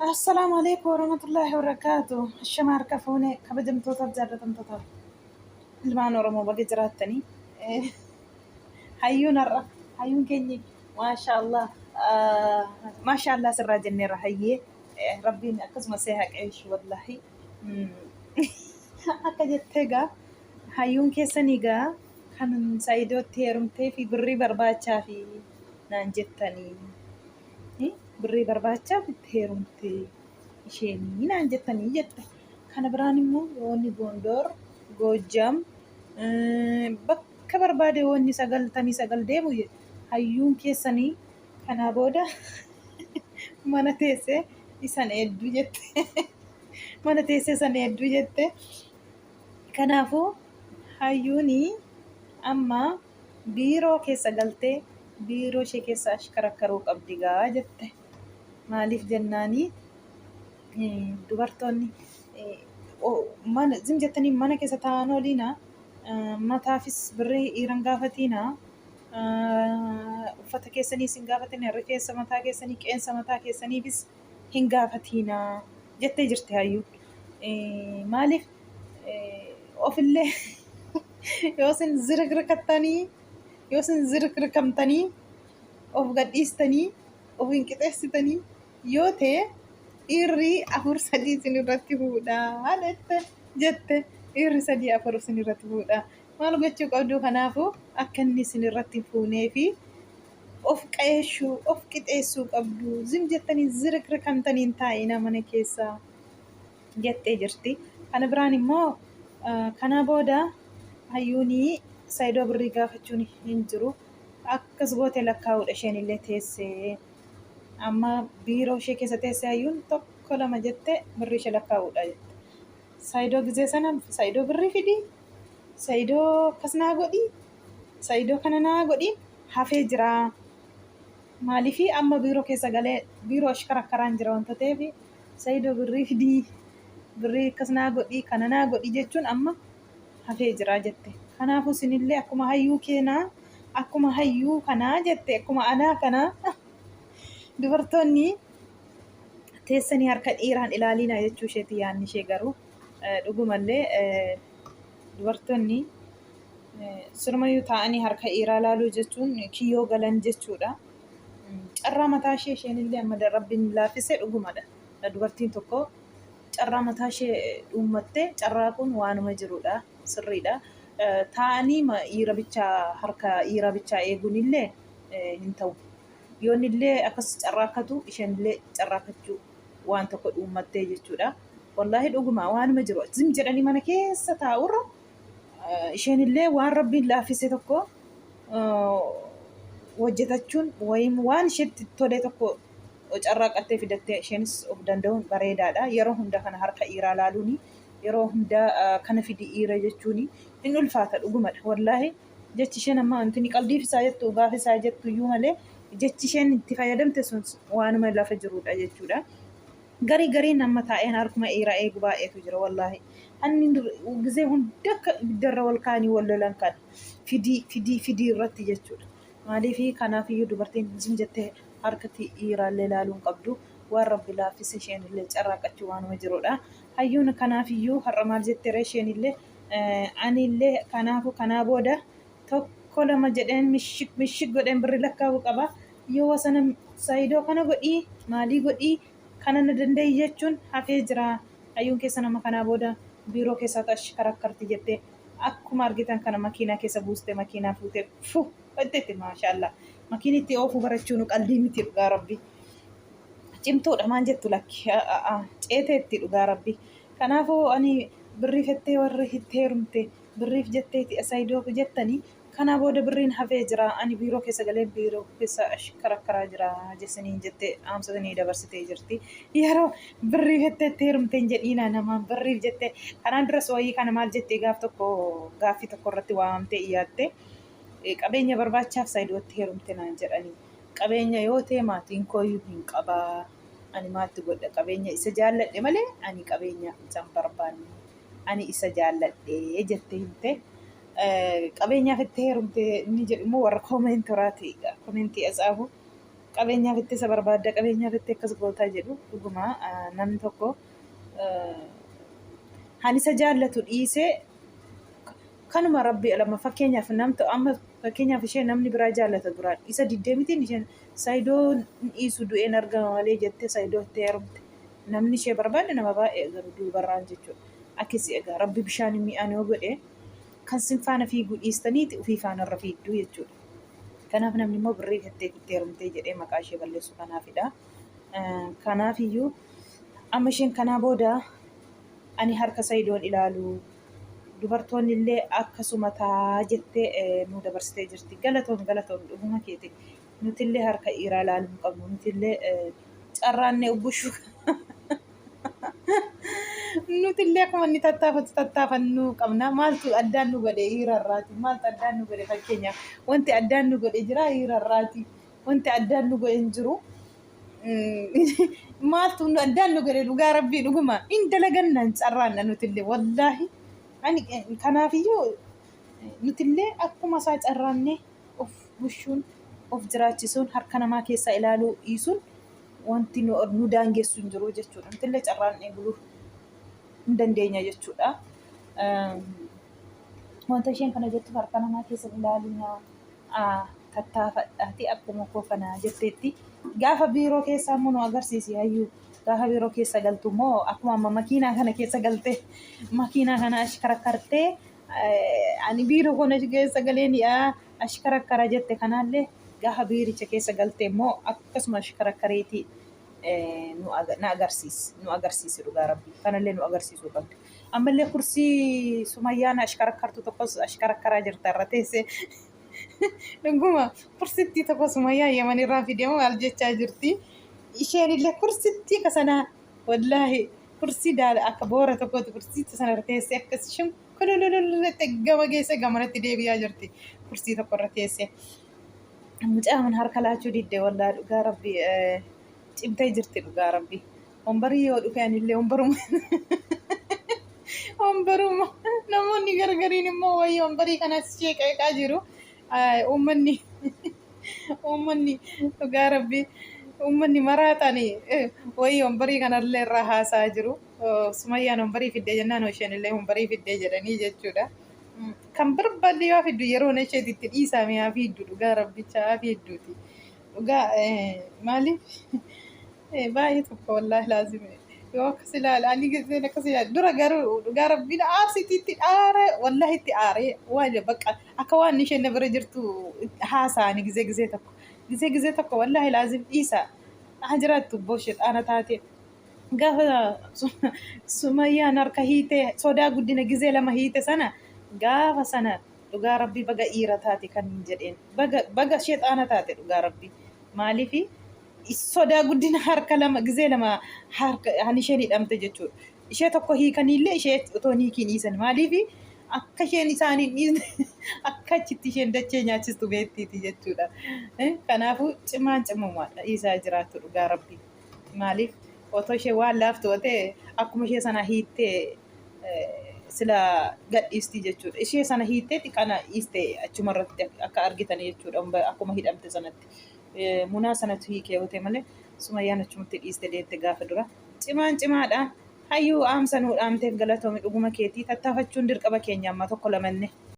Assalaamu alaikum warahmatullaahi wabarakaatu. Ashama harka fuune kabajamtootaaf jaallatamtootaaf ilmaan Oromoo baga jiraattanii. Hayyuun har'a hayyuun keenyi maashaallah maashaallah sirraa jenneerra hayyee rabbiin akkasuma see haqeeshu wallaahi. Akka jettee gaa hayyuun keessanii gaa kan Saayidootti heerumtee fi birrii barbaachaa fi naan jettanii. Birrii barbaachaaf itti heerumte isheenii naan jettanii jette. Kana biraan immoo yoonni Gondor, Goojjam, bakka barbaade yoonni 99 deemu hayyuun keessanii kanaa booda mana teessee isan eedduu jette. Mana teessee isan eedduu jette. Kanaafuu hayyuuni amma biiroo keessa galtee biiroo ishee keessa ashkarakkaruu qabdi gaa jette. Maaliif jennaani dubartoonni mana zim jettanii mana keessa taa'an oliina mataafis birrii dhiiran gaafatiina uffata keessaniis hin gaafatina rifeensa mataa keessanii qeensa mataa keessaniifis hin gaafatiina jettee jirti hayyuun. Maaliif ofillee yoo isin zirikrikattanii yoo isin zirikrikamtanii of gadhiistanii of hin qixeessitanii yoo ta'e dhiirri afur sadii isin irratti fuudhaa jette jette dhiirri sadii afur isin irratti fuudhaa maal gochuu qabdu kanaafuu akka inni isin irratti hin fuunee fi of qayeeshuu of qixeessuu qabdu zim jettanii zirikrikamtanii hin taa'ina mana keessaa jettee jirti. Kana biraan immoo kana booda hayyuunii Saayidoo birrii gaafachuun hin jiru. Akkas goote lakkaa'uudha isheen illee teessee. Amma biiroo ishee keessa teessee hayyuun tokko lama jette birrii ishee lakkaa'uudha jette. Saayidoo gizee sana Saayidoo birrii fidi, Saayidoo akkas naa godhi, Saayidoo kana naa godhi hafee jira. Maaliifii amma biiroo keessa galee biiroo ashkarakkaraan jira wanta ta'eef Sayido birrii fidii birrii akkas naa godhii kana naa godhii jechuun amma hafee jira jette. Kanaafuu isinillee akkuma hayyuu keenaa akkuma hayyuu kanaa jette akkuma anaa kanaa dubartoonni teessanii harka dhiiraan ilaaliinaa jechuu isheeti yaadni ishee garuu dhugumallee dubartoonni sirumayyuu taa'anii harka dhiiraa ilaaluu jechuun kiyyoo galan jechuudha. Carraa mataa ishee isheen illee amma rabbiin laaffise dhugumadha. Dubartiin tokko carraa mataa ishee dhuummattee carraaquun waanuma jirudha. Sirriidha. Taa'anii dhiira bichaa harka dhiiraa bichaa eeguun illee hin ta'u. Yoon illee akkas carraakkatu isheen illee carraakkachuu waan tokko dhuummattee jechuudha. Wallaahi dhuguma waanuma jiru. Zim jedhanii mana keessa taa'urra isheen illee waan rabbiin laaffise tokko hojjetachuun wayim waan isheetti tole tokko carraaqattee fidattee isheenis of danda'uun bareedaadha. Yeroo hunda kana harka dhiiraa laaluun yeroo hunda kana fidi dhiira jechuun hin ulfaata dhugumadha. Wallaahi jechi isheen amma wanti qalbiif isaa jettu dhugaaf isaa jettu iyyuu malee jechi isheen itti fayyadamte sun waanuma lafa jirudha jechuudha. Garii gariin amma taa'een harkuma dhiiraa eegu baay'eetu jira wallaahi. Hanni gizee hunda akka ibiddarra wal kaanii wal lolan kana fidii fidii fidii irratti jechuudha. Maaliif kanaaf iyyuu dubartiin zim jettee harkatti dhiiraallee ilaaluu hin qabdu. Waan rabbi laaffise isheen illee carraaqachuu waanuma jirudha. Hayyuun kanaaf iyyuu har'a maal jetteera isheen illee ani illee kanaafu kanaa booda tokko lama jedheen mishik mishik godheen birri lakkaa'uu qaba. Yoo wasana saayidoo kana godhii maalii godhii Kana na danda'i jechuun hafee jira. Hayyuun keessan amma kanaa booda biiroo keessaa ash karakkarti jettee akkuma argitan kana makiinaa keessa buuste makiinaa fuutee fu jetteetti maashaallah. Makiinitti oofuu barachuun qaldii miti dhugaa rabbi. Cimtuudha maan jettu lakki ceeteetti dhugaa rabbi. Kanaafuu ani birrii fettee warri itti heerumte birriif jetteeti saayidoof jettanii Kanaa booda birriin hafee jira, ani biiroo keessa galee biiroo keessa ashkarakkaraa jira jesiniin jette dhaamsa isinii dabarsitee jirti. Yeroo birrii jettee itti heerumte hin jedhiinaa namaan birriif jettee kanaan duras wayii kana maal jettee gaaf tokko gaaffii tokko irratti waamamtee iyyaatte qabeenya barbaachaaf saayidootti heerumte naan jedhanii qabeenya yoo ta'e maatiin kooyyuu hin qabaa ani maaltu godha qabeenya isa jaalladhe malee ani qabeenyaaf isa hin barbaanne ani isa jaalladhe jette himte. Qabeenyaaf itti heerumte inni jedhu immoo warra koomentoraati. Komentii atsaafu. Qabeenyaaf itti isa barbaadda, qabeenyaaf itti akkas gootaa jedhu. Dhuguma namni tokko han isa jaallatu dhiisee kanuma rabbi alama. Fakkeenyaaf namta amma, fakkeenyaaf ishee namni biraa jaallata duraan isa diddee mitiin isheen Saayidoo dhiisu du'een argama malee jettee Saayidoo itti heerumte. Namni ishee barbaade nama baay'ee garuu duubarraan jechuudha. Akkasi egaa rabbi bishaan mi'aan yoo godhe kan sin faana fiiguu dhiistaniiti ofii faana irra fiigduu jechuudha. Kanaaf namni immoo birrii jettee itti heerumtee jedhee maqaa ishee balleessu kanaafidha. Kanaafiyyuu amma isheen kanaa booda ani harka Sayidoon ilaalu, dubartoonni illee akkasuma taa jettee nu dabarsitee jirti. Galatoom, galatoom, dhuguma keeti. Nuti illee harka dhiiraa ilaaluu hin qabnu. Nuti illee carraannee ubbushuu, nuti illee akkuma inni tattaafatu tattaafannuu qabna. Maaltu addaan nu godhe dhiirarraati? Maaltu addaan nu godhe fakkeenyaaf? Wanti addaan nu godhe jira dhiirarraati? Wanti addaan nu godhe hin jiru. Maaltu nu addaan nu godhe dhugaa rabbii? Dhuguma hin dalagannaan carraanna nuti illee wallaahi. Ani kanaafiyyuu nuti illee akkuma isaa carraannee of bushuun, of jiraachisuun, harka namaa keessaa ilaaluu dhiisuun wanti nu daangessu hin jiru jechuudha. Nuti illee carraannee buluu hin dandeenya jechuudha. Wanta isheen kana jettuuf harka namaa keessa ilaalinaa, tattaafadhaati akkuma koo kana jetteetti. Gaafa biiroo keessaa immoo nu agarsiisi hayyuu. Gaafa biiroo keessa galtu immoo akkuma amma makiinaa kana keessa galte, makiinaa kana ashkarakkartee ani biiroo kana keessa galee ni ashkarakkara jette kanaallee, gaafa biiricha keessa galte immoo akkasuma ashkarakkareetii nu agarsiisi, nu agarsiisi. Dhugaa rabbii kanallee nu agarsiisuu qabdi. Ammallee kursii Sumayyaan ashkarakkartu tokkos ashkarakkaraa jirta irra teessee. Dhuguma kursittii tokko Sumayyaan Yaman irraa fidee maal jechaa jirti? Isheen illee kursittii kasanaa wallaahi kursii daala akka boora tokkooti, kursii sana irra teessee akkas shunkululululette gama geesse gamanatti deebi'aa jirti kursii tokko irra teessee. Mucaan harka laachuu didde wallaahi, dhugaa rabbi cimtee jirti dhugaa rabbi. Wambarii yoo dhufe anillee wambaruma wambaruma. Namoonni gargariin immoo wayii wambarii kanas ishee qeeqaa jiru. Uummanni dhugaa rabbi uummanni maraataan wayii wambarii kanallee irraa haasaa jiru. Sumayyaan wambarii fiddee jennaan isheen illee wambarii fiddee jedhanii jechuudha. Kan barbaadde yoo fiddu yeroon isheetti itti dhiisaa haa fiddu, dhugaa rabbichaa haa fidduuti. Dhugaa maaliif baay'ee tokko wallaahi laazime yoo akkas ilaala ani giseen akkas ilaala dura garuu dhugaa rabbiin aarsiti itti aare, wallaahi itti aare. Waan bakka akka waan isheen na bira jirtu haasa'ani gizee gizee tokko, gizee gizee tokko wallaahi laazim dhiisa haa jiraattu boo shexaana taate. Gaafa Sumayyaan harka hiite, sodaa guddina gizee lama hiite sana, gaafa sana dhugaa rabbii baga dhiira taate kan hin jedheen, baga baga shexaana taate dhugaa rabbii. Maaliifi sodaa guddina harka lama gizee lama harka han isheen hidhamte jechuudha. Ishee tokko hiikaniillee ishee otoo hin hiikiin dhiisan. Maaliifi akka isheen isaan hin dhiisne, akka achitti isheen dachee nyaachistu beektiiti jechuudha. Kanaafuu cimaan cimumaadha dhiisaa jiraattu dhugaa rabbii. Maaliif otoo ishee waan laaftu ta'e akkuma ishee sana hiittee sila gadhiisti jechuudha. Ishee sana hiitteeti kana dhiiste achuma irratti akka argitan jechuudha akkuma hidhamte sanatti. Munaa sanatu hiikee yoo ta'e malee Sumayyaan achumatti dhiiste deette gaafa dura. Cimaan cimaadha. Hayyuu aamsa nuu dhaamteef galatoomi, dhuguma keetii tattaafachuun dirqama keenya amma tokko lamanne.